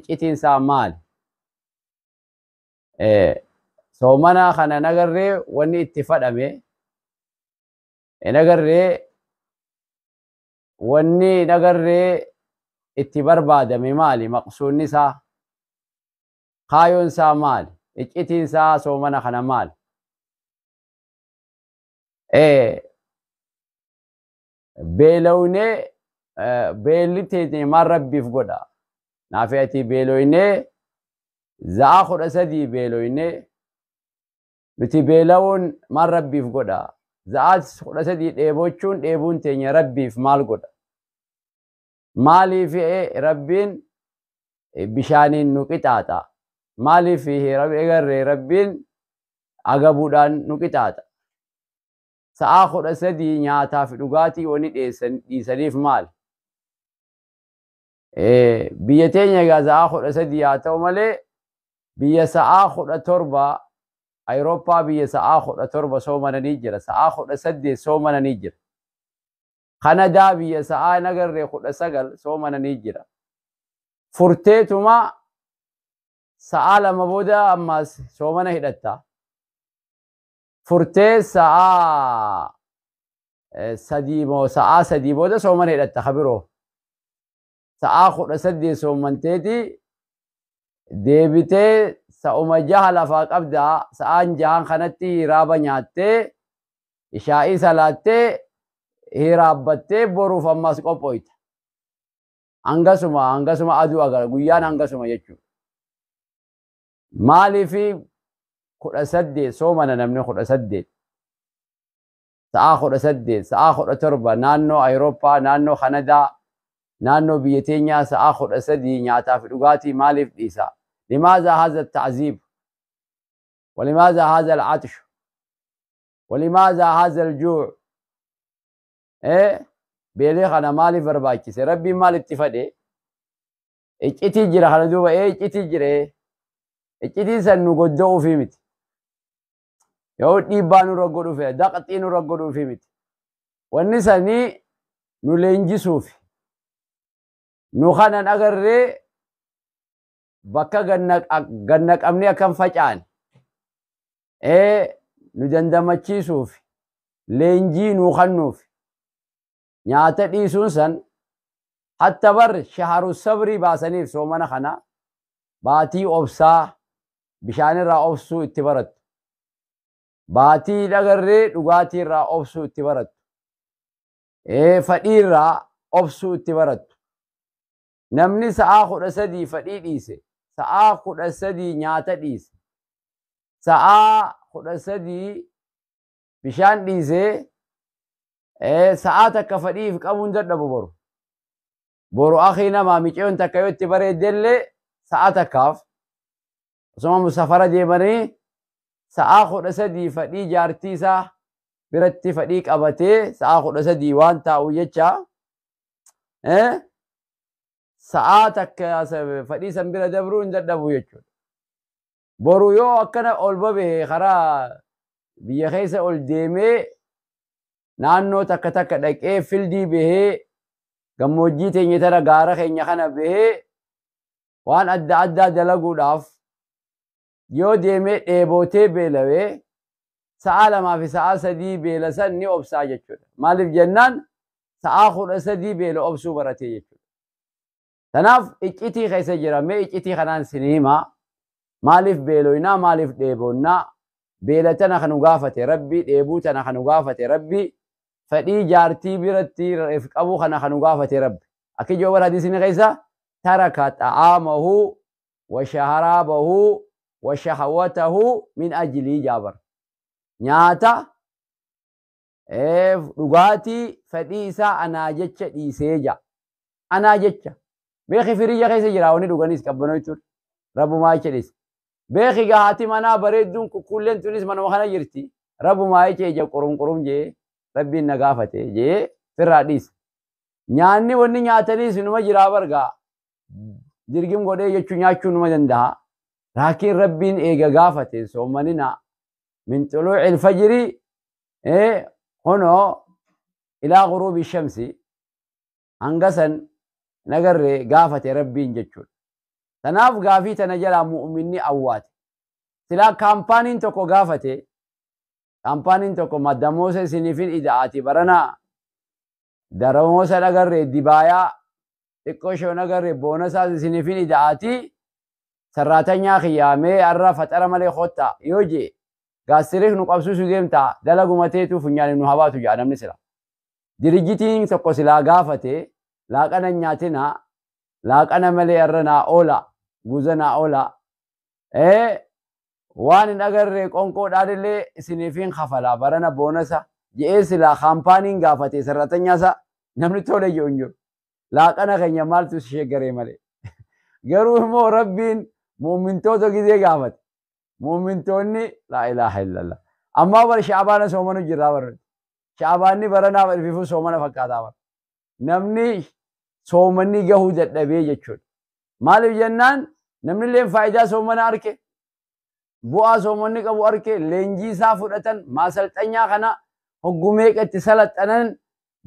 Iccitiin isaa maali? Soomana kana nagarree wanni itti fadhame nagarree wanni nagarree itti barbaadame maali? Maqsuunni isaa, kaayoon isaa maali? Iccitiin isaa soomana kana maali? Beela'uunee beelli teenya maal Rabbiif godha? Naafi ati beeloynee za'a 13 beeloynee nuti beela'uun maal Rabbiif godha? Za'a 13 dheebochuun dheebuun teenya Rabbiif maal godha? Maaliif Rabbiin bishaaniin nu qixaaxa? Maaliif egarree Rabbiin agabuudhaan nu qixaaxa? Sa'a 13 nyaataa fi dhugaatii wani dhiisaniif maali? Biyya teenya egaa sa'a 13 haa ta'u malee biyya sa'a 17 Awurooppaa biyya sa'a 17 soomananii jira. Sa'a 18 soomananii jira. Kanadaa biyya sa'a nagarree 19 soomananii jira. Furteetuma sa'a 2 booda ammaas soomana hidhatta. Furtee sa'a 3 moo sa'a 3 booda soomana hidhatta kabiroo. Sa'a 18 soomanteeti deebitee sa'uma 6 lafaa qabdaa. Sa'aan 6 kanatti hiraaba nyaattee ishaa'ii salaattee hiraabbattee boruuf ammas qophooyta. Hangasuma aduu agara guyyaan hangasuma jechuudha. Maaliif 18 soomana namni 18? Sa'a 18, sa'a 17 naannoo Awurooppaa, naannoo Kanadaa, naannoo biyya teenyaa sa'a 13 nyaataa fi dhugaatii maaliif dhiisa? لماذا هذا التعذيب؟ ولماذا هذا العطش؟ ولماذا هذا الجوع؟ beelee kana maaliif barbaachise? Rabbiin maal itti fadhe? Iccitii jira kana duuba iccitii jira. Iccitiin san nu godda'uufi miti. Yoo dhiibbaa nurra godhuufi, daqxii nurra godhuufi miti. Wanni sanii nu leenjisuufi. Nu kanan agarree bakka ganna qabnee akkam faca'an. Nu dandamachiisuufi. Leenjii nuu kennuufi. Nyaata dhiisuun san hatta bar shaharu sabrii baasaniif soomana kana baatii obsaa bishaanirraa obsuu itti barattu. Baatii dhagarree dhugaatiirraa obsuu itti barattu. Fadhiirraa obsuu itti barattu. Namni sa'a 13 fadhii dhiise, sa'a 13 nyaata dhiise, sa'a 13 bishaan dhiise, sa'a takka fadhiif qabuun dadhabu boru. Boru akhi namaa miceeyoon takka yoo itti bareeddellee sa'a takkaaf osuma musafara deemanii sa'a 13 fadhii jaartii isaa biratti fadhii qabatee sa'a 13 waan taa'u jecha sa'a takka fadhii san bira dabruu hin dadhabu jechuudha. Boru yoo akkana ol babe karaa biyya keessa ol deemee naannoo takka takka dhaqee fildii bahee gammoojjii teenya tana gaara keenya kana bahee waan adda addaa dalaguudhaaf yoo deemee dheebotee beelawee sa'a 2 fi sa'a 3 beela san ni obsaa jechuudha. Maaliif jennaan sa'a 13 beela obsuu baratee jechuudha. Tanaaf iccitii keessa jira. Mee iccitii kanaan sin himaa. Maaliif beeloynaa? Maaliif dheebonnaa? Beela tana kan nu gaafate Rabbi, dheebuu tana kan nu gaafate Rabbi, fedhii jaartii biratti qabu kana kan nu gaafate Rabbi. Akka ijoo bara hadiisni keessa taraka xa'aamahu wa shaharaabahu wa shahawatahu min ajlii jaabar. Nyaata dhugaatii fedhii isaa anaa jecha dhiisee jaa. Anaa jecha. Beeki firiyya keessa jira wanni dhuganis qabbanoo jechuudha. Rabbumaa jecha dhiise. Beeki haati manaa bareedduun kukkuulleen tunis manuma kana jirti. Rabbumaa jecha ija qurum qurum jee Rabbiin na gaafate jee firraa dhiise. Nyaanni wanni nyaataniis numa jiraa bargaa. Dirgim godhee jechuun nyaachuu numa danda'a. Laakiin Rabbiin eega gaafate soomanina min xuluuci alfajri hunoo ilaa ghuruubi shamsi hanga san nagarree gaafate Rabbiin jechuudha. Tanaaf gaafii tana jalaa mu'minni awwaate. Silaa kaampaaniin tokko gaafate, kaampaaniin tokko damoota isiniifin ida'aati baranaa daramoosa dhagarree dibaayaa xiqqoo ishee agarree boonasaas isiniifin ida'aati sarraatanyaa kiyyaamee har'a faxara malee kottaa yoo jee gaastiriik nu qabsiisu deemtaa dalagumateetu funyaan nu habaatu jedha namni sila. Dirjitiin tokko silaa gaafate laaqana nyaatinaa laaqana malee har'a naa oola guuza naa oola waan hin agarree qonqoodhaan illee isiniifin kafalaa barana boonasa je'ee silaa kaampaaniin gaafate sarratanyaasa namni tole jedhu hin jiru. Laaqana keenya maaltu ishee garee malee. Garuu immoo Rabbiin mu'mintoota gizee gaafate. Mu'mintoonni laa ilaaha illallah. Ammaa bara shaabaana soomanu jirraa bara. Shaabaanni baranaa ififuu soomana fakkaataa bara. Namni soomanni gahuu dadhabee jechuudha. Maaliif jennaan namni illee faayidaa soomana arke. Bu'aa soomanni qabu arke leenjii isaa fudhatan maasalxanyaa kana hogguu meeqatti salaxanan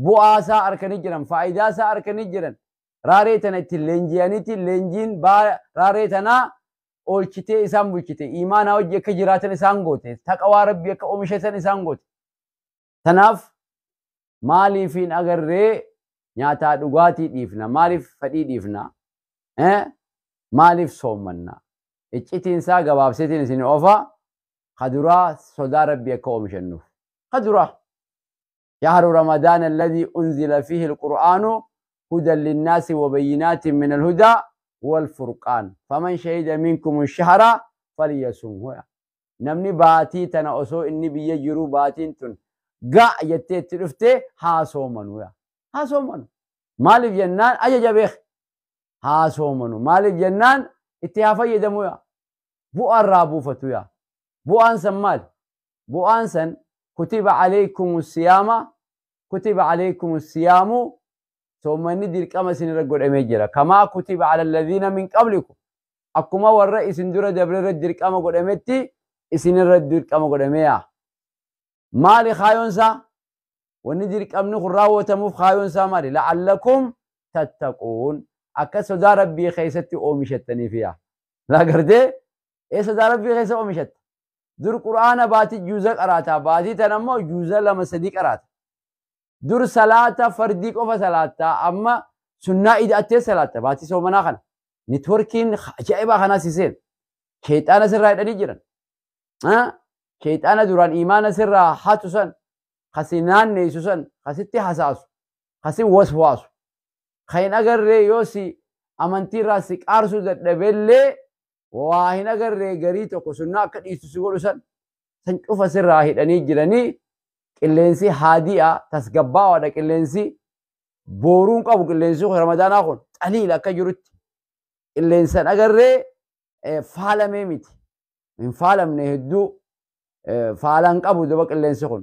bu'aa isaa arkanii jiran faayidaa isaa arkanii jiran raaree tana ittiin leenji'aniiti leenjiin raaree tanaa oolchitee isaan bulchite imaanaa hojii akka jiraatan isaan goote taqawaa Rabbii akka oomishatan isaan goote. Tanaaf maaliifiin agarree nyaataa dhugaatii dhiifna maaliif fadhii dhiifna maaliif soommanna iccitiin isaa gabaabseetiin isin ofa kaduraa sodaa Rabbii akka oomishannuuf kaduraa. شهر رمضان الذي أنزل فيه القرآن هدى للناس وبينات من الهدى والفرقان فمن شهد منكم الشهر فليصمه. نمني باتي تنا أسو إني بيجرو باتين تن قا يتي تلفتي ها صومنو يا ها صومنو مالف جنان أجا جبيخ ها صومنو مالف جنان اتهافا يدمو يا بو الرابو فتو يا بو أنسن مال بو أنسن كتب عليكم الصيام كتب عليكم الصيام ثم ندير كما سنرجل أميجرا كما كتب على الذين من قبلكم أكما والرئيس ندور دبر ردير كما قد أمتي سنردير كما قد أميا مالي خايونسا وندير كم نخراو تموف خايونسا مالي لعلكم تتقون أكسو دار ربي خيستي أومشتني فيها لا قردي إيه دار ربي خيست أومشت در قرآن باتي جوزة قراتا باتي تنمو جوزة لما صديق قراتا در صلاة فردي قفا صلاة أما سنة إذا أتي صلاة باتي سو مناخن نتوركين عجائبا خنا سيسين شيطان سر رايد أني جرن ها شيطان دوران إيمان سر حاتسن خسينان نيسوسن خسيتي حساسو خسي وسواسو خين أجر يوسي أمنتي راسك أرسو دبلي waa hin agarree garii tokko sunnaa akka dhiistu si godhu san san cufa sirraa hidhanii jiranii qilleensi haadi'a tasgabbaawaadha qilleensi booruun qabu qilleensi ramadaanaa kun xaliila akka jirutti qilleensan agarree faalamee miti hin faalamne hedduu faalan qabu duba qilleensi kun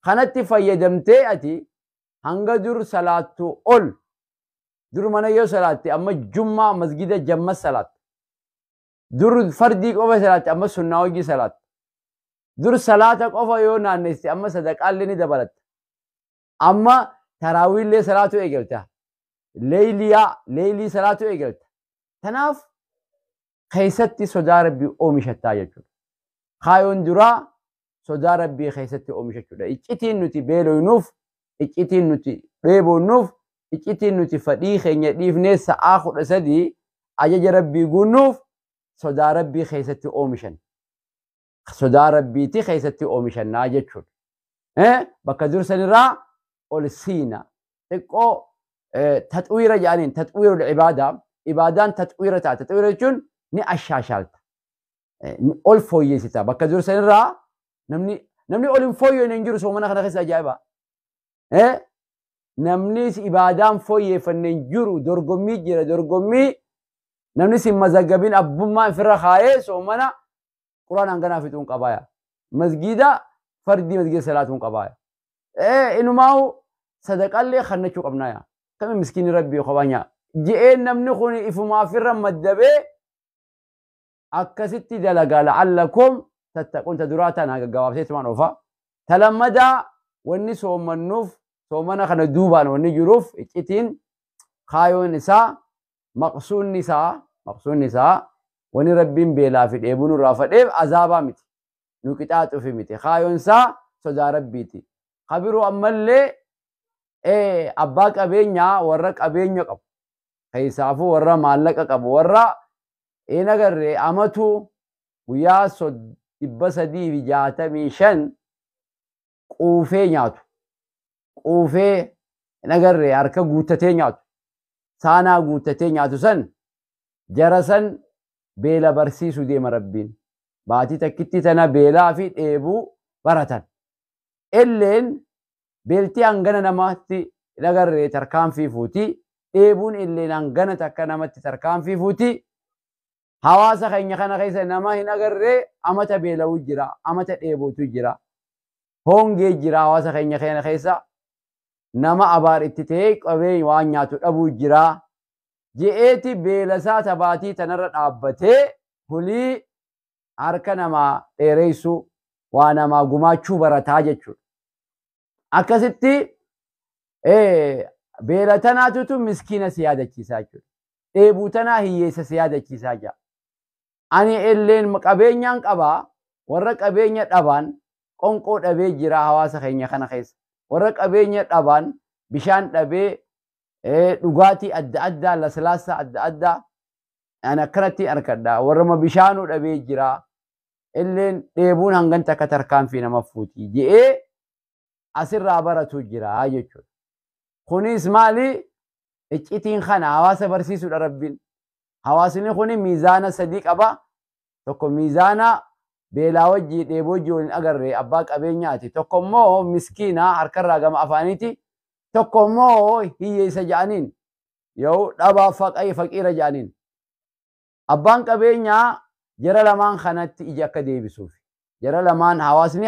kanatti fayyadamtee ati hanga dur salaattu ol dur mana yoo salaatte amma jummaa masgida jamma salaatte dur fardii qofa salaatte amma sunnaa hojii salaatte dur salaata qofa yoo naannessite amma sadaqaallee ni dabalatta amma taraawiillee salaatu eegalta leeyliyaa leeylii salaatu eegalta tanaaf keessatti sodaa Rabbii oomishattaa jechuudha. Kaayoon duraa sodaa Rabbii keessatti oomishachuudha. Iccitiin nuti beeloynuuf, iccitiin nuti dheebonnuuf, iccitiin nuti fadhii keenya dhiifnee sa'aa 13 ajaja Rabbii guunnuuf sodaa Rabbii keessatti oomishan. Sodaa Rabbiiti keessatti oomishannaa jechuudha. Bakka dursanirraa ol siina. Xiqqoo taxwiira jedhaniin taxwiirul ibaadaa. Ibaadaan taxwiira ta'a. Taxwiira jechuun ni ashaashaalta. Ol fooyyessita. Bakka dursanirraa namni ol hin fooyyeen hin jiru soomana kana keessa ajaa'iba. Namni ibaadaan fooyyeffanne hin jiru dorgommii jira dorgommii namni si mazaggabin abbummaa ofirra kaayee soomana quraan hanganaa fixuun qabaaya. Masgiida fardii masgiida salaatuun qabaaya. Inumaa'u sadaqallee kannachuu qabnaaya. Kami miskiinni Rabbii kophaa nyaa. Je'een namni kun ifumaa ofirra maddabee akkasitti dalagaa la'allakum tattaquun ta duraa tana gaggabaabseetumaan oofa. Ta lammadaa wanni soomannuuf soomana kana duubaan wanni jiruuf iccitiin kaayoon isaa maqsuunni isaa Maqsuudni isaa wani Rabbiin beelaa fi dheebuu nurraa fadheef azaabaa miti. Nu qixaaxuufi miti. Kaayoon isaa sodaa Rabbiiti. Kabiruu ammallee abbaa qabeenyaa warra qabeenya qabu. Keessaafuu warra maallaqa qabu warra hin agarre amatu guyyaa 365 quufee nyaatu. Quufee hin agarre harka guuttatee nyaatu. Saanaa guuttatee nyaatu san jara san beela barsiisuu deema Rabbiin. Baatii takkitti tana beelaa fi dheebuu baratan. Illeen beeltii hangana namatti hin agarre tarkaanfii fuuti. Dheebuun illeen hangana takka namatti tarkaanfii fuuti. Hawaasa keenya kana keessa nama hin agarre amata beela'uu jira, amata dheebootu jira. Hongee jira hawaasa keenya kana keessa. Nama abaar itti ta'ee qabee waan nyaatu dhabuu jira. Je'eeti beelasaa tabaatii tanarra dhaabbatee hulii harka namaa dheereessuu waa namaa gumaachuu barataa jechuudha. Akkasitti beela tanaatutu miskiina si yaadachiisaa jechuudha. Dheebuu tanaa hiyyeessa si yaadachiisaa jira. Ani illeen qabeenyaan qabaa warra qabeenya dhabaan qonqoo dhabee jira hawaasa keenya kana keessa. Warra qabeenya dhabaan bishaan dhabee dhugaatii adda addaa laslaassa adda addaa ani akkanatti argadha. Warrama bishaanuu dhabee jira. Illeen dheebuun hangan takka tarkaanfii nama fuuti je'ee asirraa baratu jira jechuudha. Kunis maali? Iccitiin kana hawaasa barsiisuudha Rabbiin. Hawaasni kun miizaana sadii qaba. Tokko miizaana beelaa wajjii dheeboo wajjii waliin agarre abbaa qabeenyaati. Tokko immoo miskiina harkarraa gama afaaniiti. Tokko immoo hiyyeessa ja'aniin yoo dhabaa faqiira ja'aniin. Abbaan qabeenyaa jara lamaan kanatti ija akka deebisuuf. Jara lamaan hawaasni